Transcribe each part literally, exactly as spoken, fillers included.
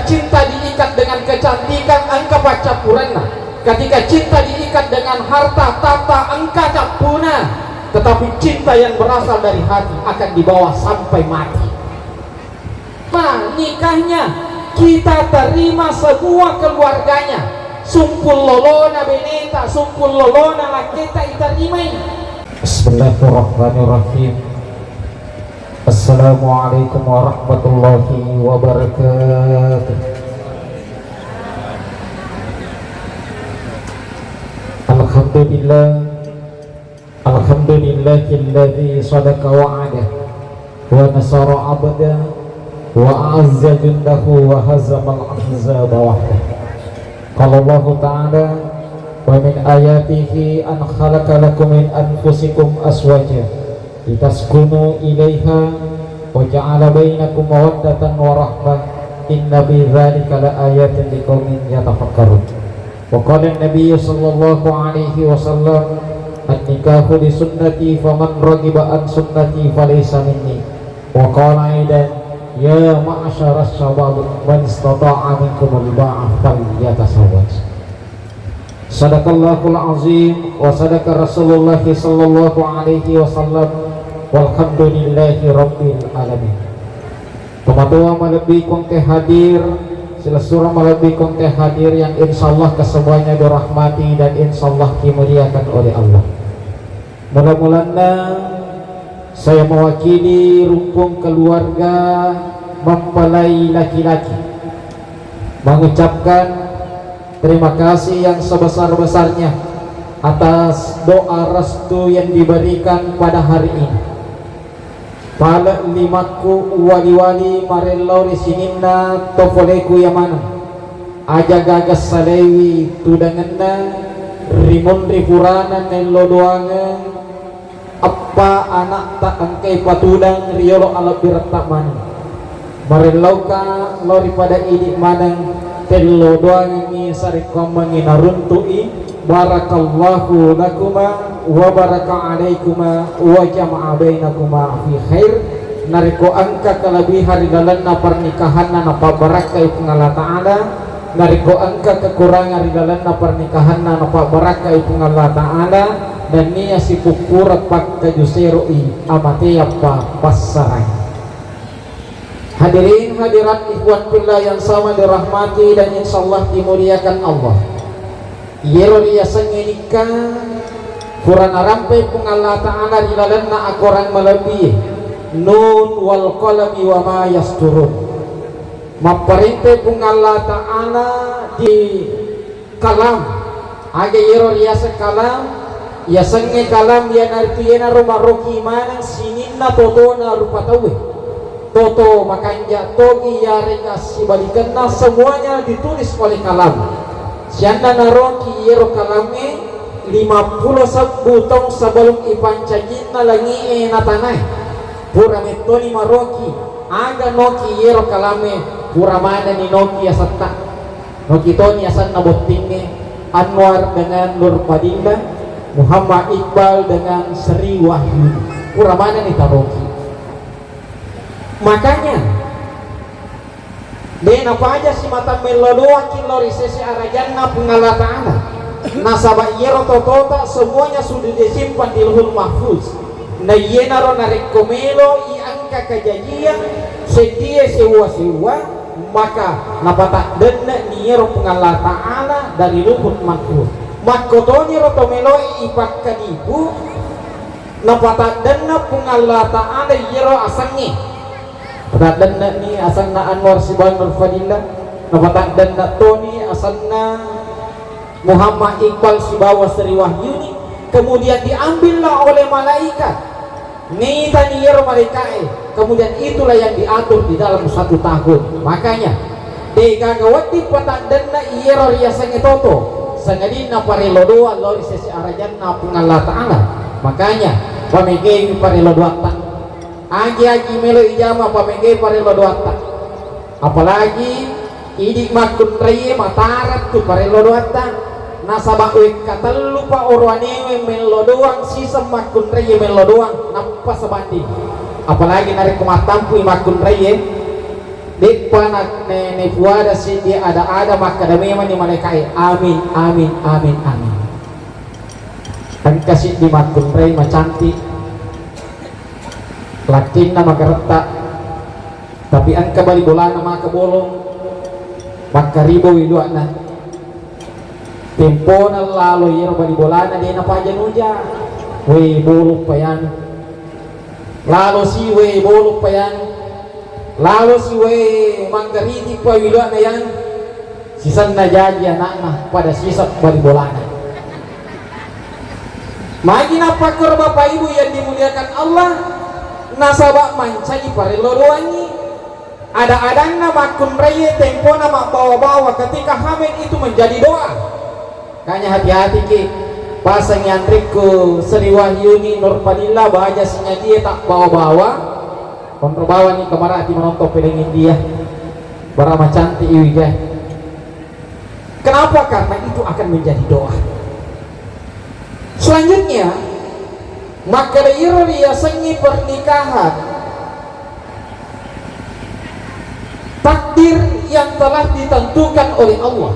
Cinta diikat dengan kecantikan, engka paccappurenna. Ketika cinta diikat dengan harta, tahta, engka cappuna. Tetapi cinta yang berasal dari hati akan dibawa sampai mati. Nah, nikahnya kita terima semua keluarganya. Sumpul lolona beneta, sumpul lolona lakketa itarimai. Bismillahirrahmanirrahim. Assalamualaikum warahmatullahi wabarakatuh. Alhamdulillah. Alhamdulillahilladzi sadaqa wa'adah, wa nasara abdah, wa a'azza jundahu, wa hazamal ahzaba wahdah. Qala Allahu ta'ala, "Wa min ayatihi an khalaqa lakum min anfusikum azwaja litaskunu ilaiha wa ja'ala bainakum mawaddatan wa rahmah, inna fi dzalika la ayatin liqaumin yatafakkarun." Wa qala Nabi sallallahu alaihi wasallam, "An-nikahu li sunnati, faman raghiba an sunnati falaysa minni." Wa qala aidan, "Ya ma'syaras syabab, man istata'a minkumul ba'a falyatazawwaj." Sadaqallahul azim wa sadaqa Rasulullah sallallahu alaihi wasallam, walhamdulillahi rabbil alamin. Tomatoa malebbi ku engka hadir, silessureng malebbi ku engka hadir yang insyaallah kesemuanya dirahmati dan insyaallah dimuliakan oleh Allah. Mula-mulanna saya mewakili rumpun keluarga mempelai laki-laki mengucapkan terima kasih yang sebesar-besarnya atas doa restu yang diberikan pada hari ini. Pale limakku uwali-wali marellau ri sininna to poleku iya maneng. Aja gaga salaiwi tudangenna, rimunri purana nello doangeng eppa ana'ta engkai patudang riyolo alebbiretta maneng. Marellauka lao ri pada idi maneng, tello doangengngi sarekkuammengngi naruntu'i. Barakallahu lakuma wa baraka alaikuma wa jama'a bainakuma fi khair. Narekko engka kalebihan ri lalenna pernikahanna napabbarakkai Puang Allah Ta'ala, narekko engka kekurangan ri lalenna pernikahanna napabbarakkai Puang Allah Ta'ala, nennia sipuppura pakkaju sero'i amateappa passarai. Hadirin hadirat ikhwan fillah yang sama dirahmati dan insyaallah dimuliakan Allah. Iyero riasengnge nikka pura narampe Puang Allah Ta'ala ri lalenna akorang malebbie, Nun wal qalami wa ma yasturun. Mapparente Puang Allah Ta'ala di kalam. Aga iyero riaseng kalam? Yasengnge kalam iyanaritu iyanaro maroki maneng sininna totona rupa tauwe. Toto makanja togi yarega sibalikenna semuanya ditulis oleh kalam. Sianna naroki iyero kalamme lima pulo sebbu taung sebelum ipancajinna langi'e na tanae. Pura mettoni maroki, aga noki iyero kalamme, pura manenni noki asetta. Noki toni asenna bottingnge, Anwar dengan Nur Fadillah, Muhammad Iqbal dengan Sri Wahyuni. Pura manenni taroki. Makanya, de napaja simata mello doaki lao ri sese arajanna Puang Allah Ta'ala. Nasaba iyero totota semuanya sudah disimpan di Lauhul Mahfuz. Na iyenaro narekko melo i engka kajajiang seddie sewwa-sewwa, maka napataddenne'ni iyero Puang Allah Ta'ala dari Lauhul Mahfuz. Makkotoniro to meloe ipakkadipu, napataddenna Puang Allah Ta'ala iyero asengnge. Pataddenne'ni asenna Anwar sibawa Nur Fadillah, napataddenna toni asenna Muhammad Iqbal sibawa Sri Wahyuni, kemudian diambillah oleh malaikat. Naitani iyero malaika'e, kemudian itulah yang diatur di dalam satu tahun. Makanya, degaga wedding pataddenna iyero riasengnge toto, sangadinna parello doang lao ri sese arajanna Puang Allah Ta'ala. Makanya, pamegai parello doatta. Agi-agi melo ijama, pamegai parello doatta. Apalagi idi makkunraie matarattu parello doatta, nasaba wekka tellupa oroanewe mello doang siseng makkunraie mello doang nappa sebanding. Apalagi narekko mattampui makkunraie, De'pa na-, ne-, nefuada siddi ada-ada, makkeda memanni malaeka'e, "Amin, amin, amin, amin." Engka siddi makkunrai macantik, lakkinna magaretta, tapi engka bali bolana maka bolong, makkaribo wilua'na. Tempona lalo iyaro bali bolana de' napaja nuja. We bolong payanu. Lalo si we bolong payanu. Lalo si we manggariti pa wilua'na yanu. Sisenna jaji ana'na pada siseng bali bolana. Magi nappakkoro Bapak Ibu yang dimuliakan Allah, nasaba mancaji parello doangngi. Ada-adanna makkunraie tempona mabbawa-bawa ketika hamil itu menjadi doa. Makanya hati-hati ki, pasangi anrikku Sri Wahyuni Nurpadilla baja sinyajie tak bawa-bawa. Konro bawani kamarati menonton film India. Bara macantik iwi jai. Kenapa? Karena itu akan menjadi doa. Selanjutnya, makkeda iro riasengngi pernikahan, takdir yang telah ditentukan oleh Allah.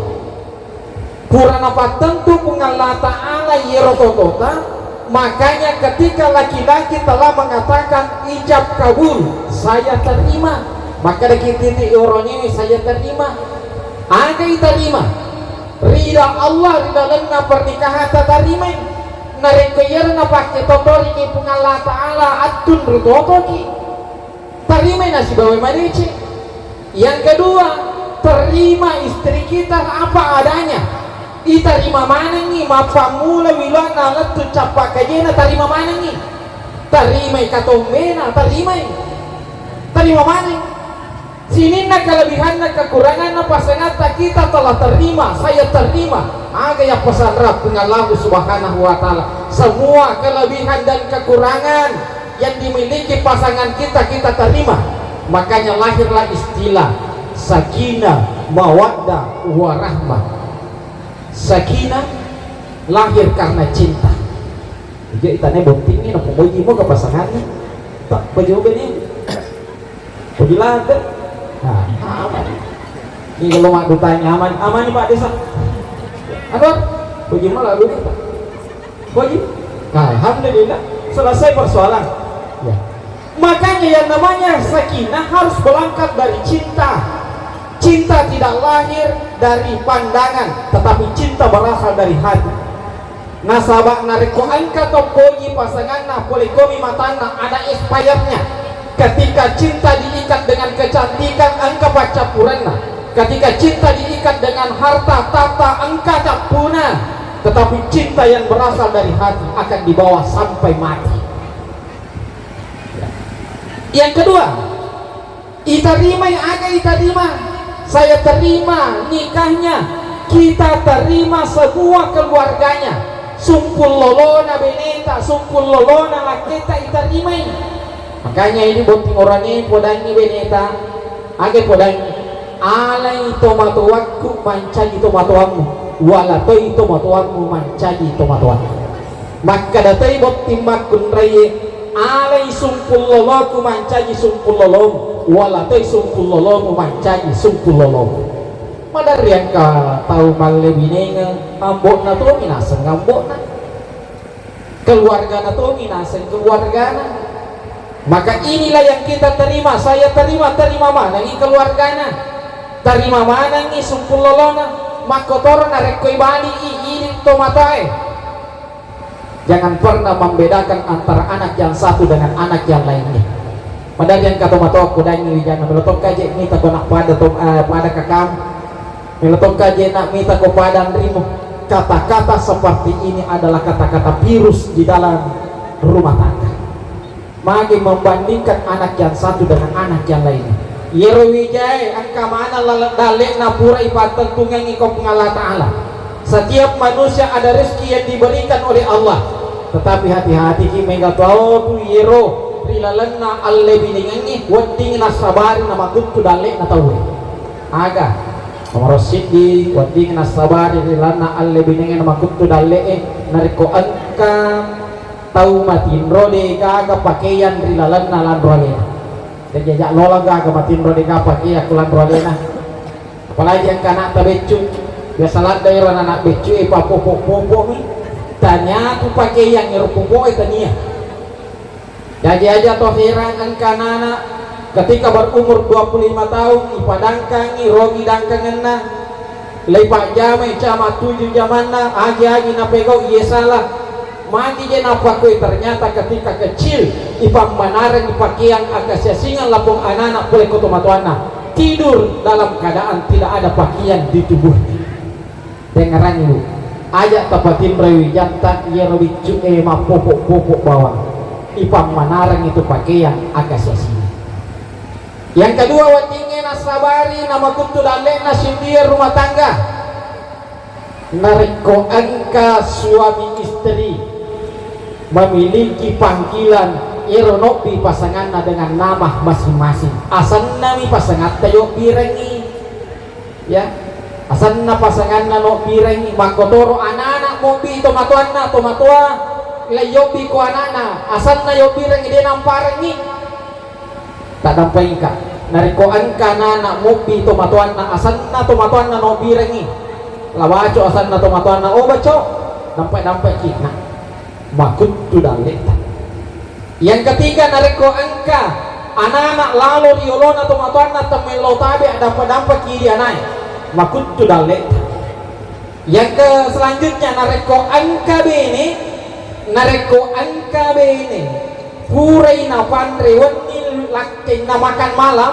Pura napattentu Puang Allah Ta'ala iyero totota, makanya ketika laki-laki telah mengatakan ijab kabul, saya terima, makkeda ki titi oronewe, saya terima. Aga iterima? Rida Allah ri lalenna pernikahan tatarimai. Narekko iyaro napakke tottoringi Puang Allah Ta'ala, attunru totoki. Tarimai nasibawai madeceng. Yang kedua, terima istri kita apa adanya. Itarima manengngi, mappammula wiluanna lettu cappa kajena, tarima manengngi. Tarimai katombena, tarimai. Tarima maneng. Sininna kelebihanna, kekuranganna pasangatta kita telah terima, saya terima. Aga yang pesan Rabbung Allah Subhanahu wa Ta'ala. Semua kelebihan dan kekurangan yang dimiliki pasangan kita, kita terima. Makanya lahirlah istilah sakinah, mawaddah, warahmah. Sakinah lahir karena cinta. Jadi itane bottingi, napomoji mo ke pasangannya. Tak, baju apa ni? Puji late. Nah, aman. Ini kalau mak dutanya aman, aman ni Pak Desa. Apa? Puji malah dulu, Pak. Puji. Nah, alhamdulillah, selesai persoalan. Ya. Makanya yang namanya sakinah harus berangkat dari cinta. Cinta tidak lahir dari pandangan, tetapi cinta berasal dari hati. Nasaba narekko engka to poji pasanganna, pole komi matanna, ada expirednya. Ketika cinta diikat dengan kecantikan, engka paccappurenna. Ketika cinta diikat dengan harta, tahta, engka cappuna. Tetapi cinta yang berasal dari hati akan dibawa sampai mati. Yang kedua, itarimai, aga itarima? Saya terima nikahnya. Kita terima semua keluarganya. Sumpul lolona beneta, sumpul lolona lakketa itarimai. Makanya ini botting orane podangi beneta. Aga podangi? Alai tomatoakku mancaji tomatoammu, wala toi tomatoammu mancaji tomatoakku. Makkeda toi botting makkunraie, alai sumpul loloku mancaji sumpul lolomu, wala toi sumpul lolomu mancaji sumpul loloku. Maderri engka tau mallebinengeng, ambo'na tomi naseng ambo'na. Keluargana tomi naseng keluargana. Maka inilah yang kita terima, saya terima, terima manengi keluargana. Terima manengi sumpul lolona, makkotoro narekko ibali i, idi to matae. Jangan pernah membedakan antara anak yang satu dengan anak yang lainnya. Padahal yang kata matoa kudangi wijana, melo tokka je mita ko nak pada to, eh, pada kakam. Melo tokka je nak mita ko pada anrimo. Kata-kata seperti ini adalah kata-kata virus di dalam rumah tangga. Magi membandingkan anak yang satu dengan anak yang lainnya. Iyero wijae engka maneng laleng dalle'na pura ipattentungengngi ko Puang Allah Ta'ala. Setiap manusia ada rezeki yang diberikan oleh Allah. Tetapi hati-hati ki, mega tau tu iyero ri lalenna allebinengengngi wedding nassabari namakuttu dalle'na tauwe. Aga? Nomoro siddi, wedding nassabari ri lalenna allebinengengngi namakuttu dalle'e narekko engka tau matinro de gaga pakeang ri lalenna lanro alena. Jaji aja lola gaga matinro de gaga pakeang kulanro alena. Apalagi engka anakta beccu. Biasa ladde ero anak beccu e papopo-popo mi. Tania ku pakeang ero popo e tania. Jaji aja to herang engka anak-anak ketika berumur dua puluh lima tahun ipadangkangi rogi dangkangenna. Leipajjamai jama tuju jamanna, agi-agi napegau iye salah. Magi je napakkoi, ternyata ketika kecil ipammanareng pakeang akasiasingeng lapong anak-anak pole ko tomatoanna. Tidur dalam keadaan tidak ada pakaian di tubuhnya. Dengerangi, Bu. Aja tapatinroi wijatta iyaro biccu e mappopo-popo bawang. Ipammanareng itu pakeang akasiasingeng. Yang kedua, weddingnge nasabari namakuttu dalle'na sindia rumah tangga. Narekko engka suami istri memiliki panggilan, ero nobbi pasanganna dengan nama masing-masing. Asennami pasangatta yobbirengngi. Ya. Asenna pasanganna nobbirengngi, makkotoro anana mobbi tomatoanna, tomatoa laiyobbi ko anana, asenna yobbirengngi de namparengngi. Taddampaingka. Narekko engka anana mobbi tomatoanna, asenna tomatoanna nobbirengngi. Lawaco asenna tomatoanna, oh baco, dampai-dampai ki. Nah, makuttu dalle'ta. Yang ketiga, narekko engka anana lalo ri olona tomatoanna temmello tabe adampa-dampa ki di anae, makuttu dalle'ta. Yang ke selanjutnya, narekko engka bene, narekko engka bene purai napanre wenni lakkenna makan malam,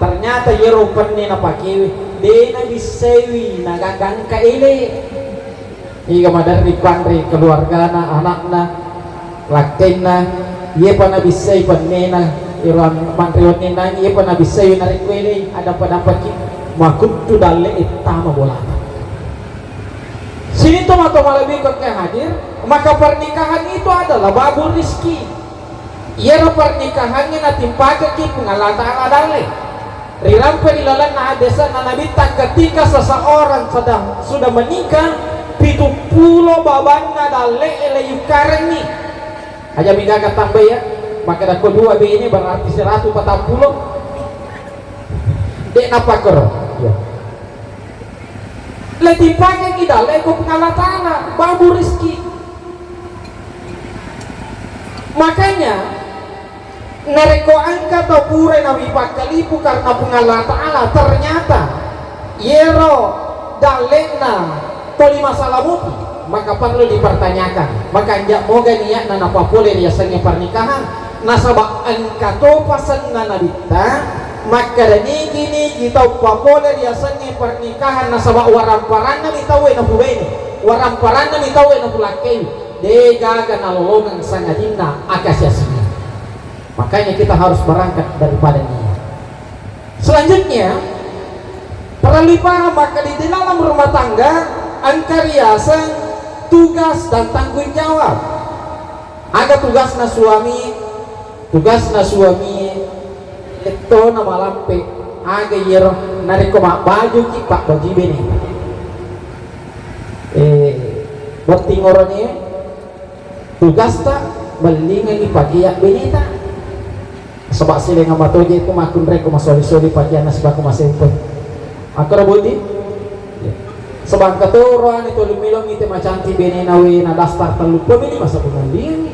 ternyata iyaro penne napakewe de nabissaiwi nagagangka ele. Iga maderri panre keluargana, anakna, lakkenna, iyepa nabissai pennena, iro manre wenninna, iyepa nabissai narekko elei adampa-dampaki makuttu dalle ettama bolana. Sini tomatoa malebbi ko engka hadir, maka pernikahan itu adalah babur rizki. Iyaro pernikahangnge natimpakekki Puang Allah Ta'ala dalle. Rirampe ri lalenna haddese'na Nabitta, ketika seseorang sedang, sudah menikah, pitu pulo babanna dalle'e le yukkarengngi. Aja mi gaga tambai ya, makkeda ko dua bene berarti seratu patappulo. De' napakkoro. Ya. Le timpakekki dalle ko Puang Allah Ta'ala, babu rizki. Makanya, narekko engka tau pura nawi pakkalipu karena Puang Allah Ta'ala, ternyata yero dalle'na toli masalah mupi, maka perlu dipertanyakan. Maka anja moga niatna napapole riasengnge pernikahan, nasaba engka to pasenna Nabitta, makkeda nigi-nigi tau papole riasengnge pernikahan nasaba waramparanna mi tauwe napubene, waramparanna mi tauwe napulakkei. De gaga nalolongeng sangadinna akasiasingeng. Makanya kita harus berangkat daripada niat. Selanjutnya, perlu dipaham maka di dalam rumah tangga engka riaseng tugas dan tanggung jawab. Aga tugasna suami? Tugasna suami lettona malampe. Aga yero narekko mabbajuki, pabbajui bene. Eh, botting oroni. Tugasta mellingengi pakeang beneta. Saba silenga matoje tu makkunrai ko masoli-soli pakeanna sibaku masempe. Akkoro budi? Saba engka toro ane toli milong ite macanti benena we na daftar tellu pemili masa pengundian.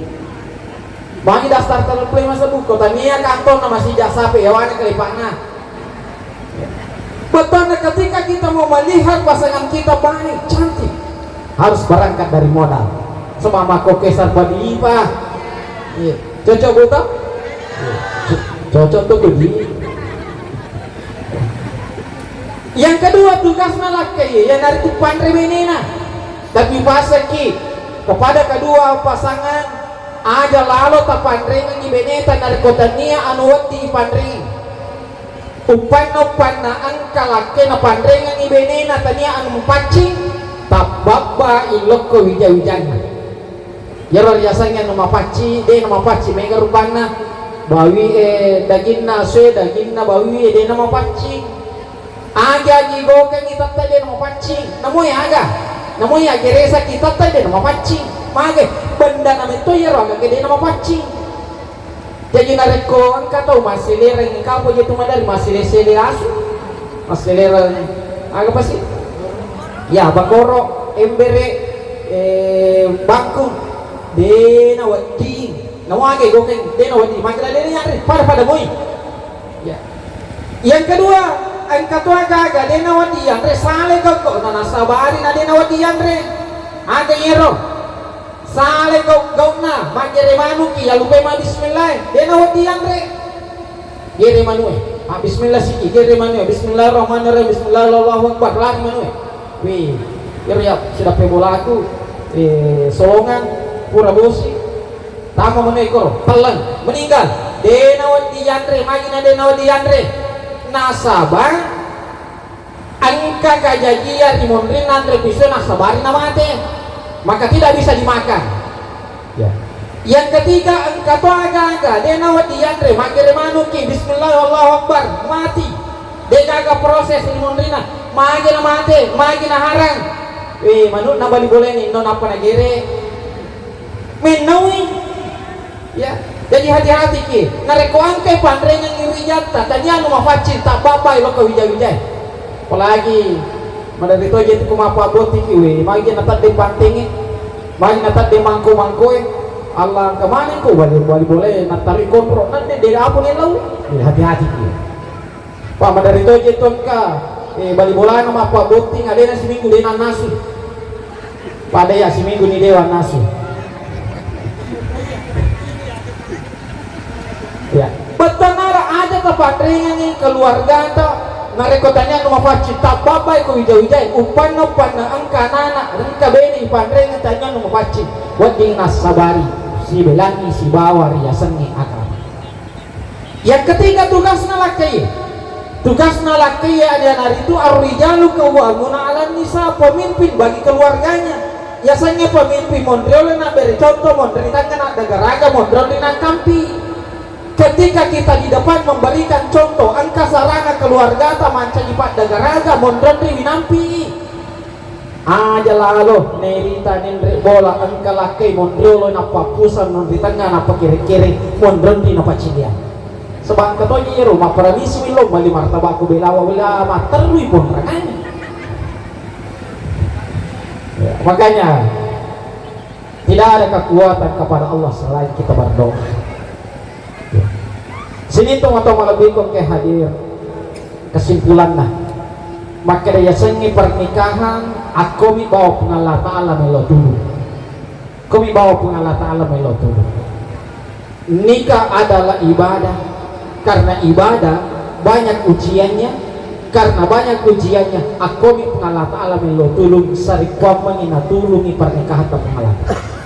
Magi daftar tellu pemili masa buko tania kantong na masih jasa pe yawana kelipakna. Betulnya ketika kita mau melihat pasangan kita baik, cantik, harus berangkat dari modal. Sama mako kesar badipa. Iya. Cocok buta? Iya. Co-, cocok tuh budi. Yang kedua tugasna lakkai, ya naritu panre benena. Tapi pasaki kepada kedua pasangan, aja lalo tapanrengengi beneta narekko tania anu wetti ipanrengeng. Uppanna-uppanna engka lakke napanrengengi benena tania anu mupaccing, tabbabba illokko wija-wijanna. Iyaro riasengnge anu mapaccing, de namapaccing mega rupanna. Bawie daginna asue, daginna bawie de namapaccing. Agi-agi gokengi tette de namapaccing. Namoi aga? Namoi ageresaki tette de namapaccing. Mage bendana metto iyaro aga de namapaccing. Jaji narekko engka tau masselereng, engka apa je tu madari, massele-sele asu, masselereng aga pasi? Ya, bakoro, embere, eh, bangkung, de nawedding. Nawage gokeng, de nawedding. Makkeda de yanre, pada-pada moi. Ya. Yang kedua, engka to aga-aga de nawedding yanre, sale gokko, na nasabari na de nawedding yanre. Aga yero? Sale gau-, gauna, maggere manuki, yalupai ma bismillah, de nawedding yanre. Gere manue, ah, bismillah siki, gere manue, bismillahirrahmanirrahim, bismillah, Allahu Akbar, lari manue. Wih, ero ya, sidappe bolaku, eh, solongang, pura bosi, tama manue koro, telleng, meninggal. De nawedding yanre, magi na de nawedding yanre. Nasaba, engka kajajian ri monrinna anre pisau nassabari namate, maka tidak bisa dimakan. Ya. Yang ketiga, engka to aga-aga de nawedding yanre, maggere manuki, bismillah, Allahu Akbar, mati. De gaga proses ri monrinna, magi namate, magi naharang. Eh, manukna bali boleni, no nappa nagere. Mennaui. Ya, jadi hati-hati ki. Narekko engkai panrengeng irijatta, tania anu mafaccing, tabbabbai lokka wija-wijae. Apalagi maderri to je tu ko mappabbotting ki, we, magi natadde pantengnge, magi natadde mangko-mangkoe. Allah, engka maneng ko bali-bali bole nattari kontro, nanne de apa ne lau. Ya, hati-hati ki. Pak, maderri to je tu engka, eh, bali bolana mappabbotting, alena siminggu de nannasu. Pada ya siminggu ni dewa nasu. Ya. Bettanara aja tapanrengangi keluargata, narekko tania nu mafaccing, tabbabbai ko wija-wijai, uppanna-uppanna engka anak-anak, engka bene ipanrengeng, tania nu mafaccing, wedding nassabari, sibelangi sibawa riasengnge agama. Yang ketiga, tugasna lakkaie. Tugasna lakkaie iyanaritu ar-rijalu qawwamuna 'alan nisa, pemimpin bagi keluarganya. Yasengnge pemimpin, monriolo nabbere contoh, monri tengnga naddagaraga, monro ri nangkampi. Ketika kita di depan memberikan contoh, engka sarana keluargata mancaji paddagaraga, monro ri winampi. Aja lalo nairita nenre bola, engka lakkai monriolo, nappappusang monri tengnga, nappakere-kere monronri napaciliang. Sebab engka toji ero mapparamisi millo, mali martabak ko belawa, bela matterui ponrangani. Ya, makanya tidak ada kekuatan kepada Allah selain kita berdoa. Sininna tomatoa malebbiku engkae hadir, kesimpulanna, makkeda yasengnge pernikahan akkomi bawa Puang Allah Ta'ala melo tulung. Komi bawa Puang Allah Ta'ala melo tulung. Nikah adalah ibadah. Karena ibadah banyak ujiannya. Karena banyak ujiannya, akkomi Puang Allah Ta'ala melo tulung, sarekkuammengngi natulungi pernikahan Puang Allah.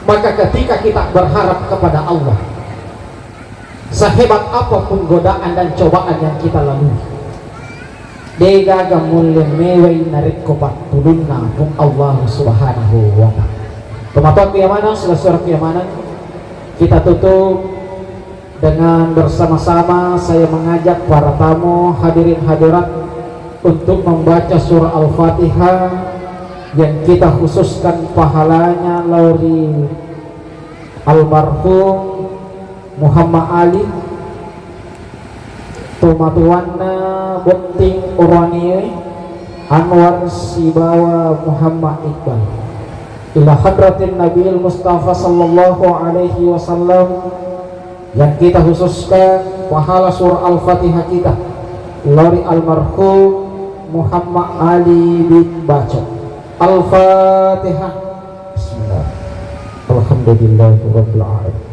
Maka ketika kita berharap kepada Allah, sehebat apapun godaan dan cobaan yang kita lalui, degaga mulle mewai narekko pattulunna Puang Allah Subhanahu wa Ta'ala. Tomatoaku yang mana, saudara-saudaraku yang mana, kita tutup dengan bersama-sama saya mengajak para tamu, hadirin hadirat, untuk membaca surah Al-Fatihah yang kita khususkan pahalanya lauri almarhum Muhammad Ali, tomatoanna Botting Oroanewe, Anwar sibawa Muhammad Iqbal. Ila hadratin Nabiil Mustafa sallallahu alaihi wasallam, yang kita khususkan pahala surah Al-Fatihah kita lori almarhum Muhammad Ali bin Baco. Al-Fatihah. Bismillah. Alhamdulillahi rabbil alamin.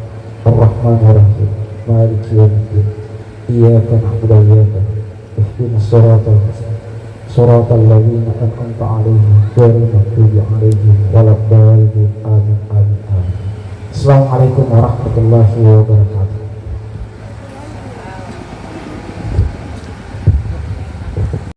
Arrahmanir rahim. Maliki yaumiddin. Iyyaka na'budu wa iyyaka nasta'in. Ihdinas siratal mustaqim. Siratal ladzina an'amta 'alaihim ghairil maghdubi 'alaihim waladdallin. Amin, amin, amin. Assalamualaikum warahmatullahi wabarakatuh.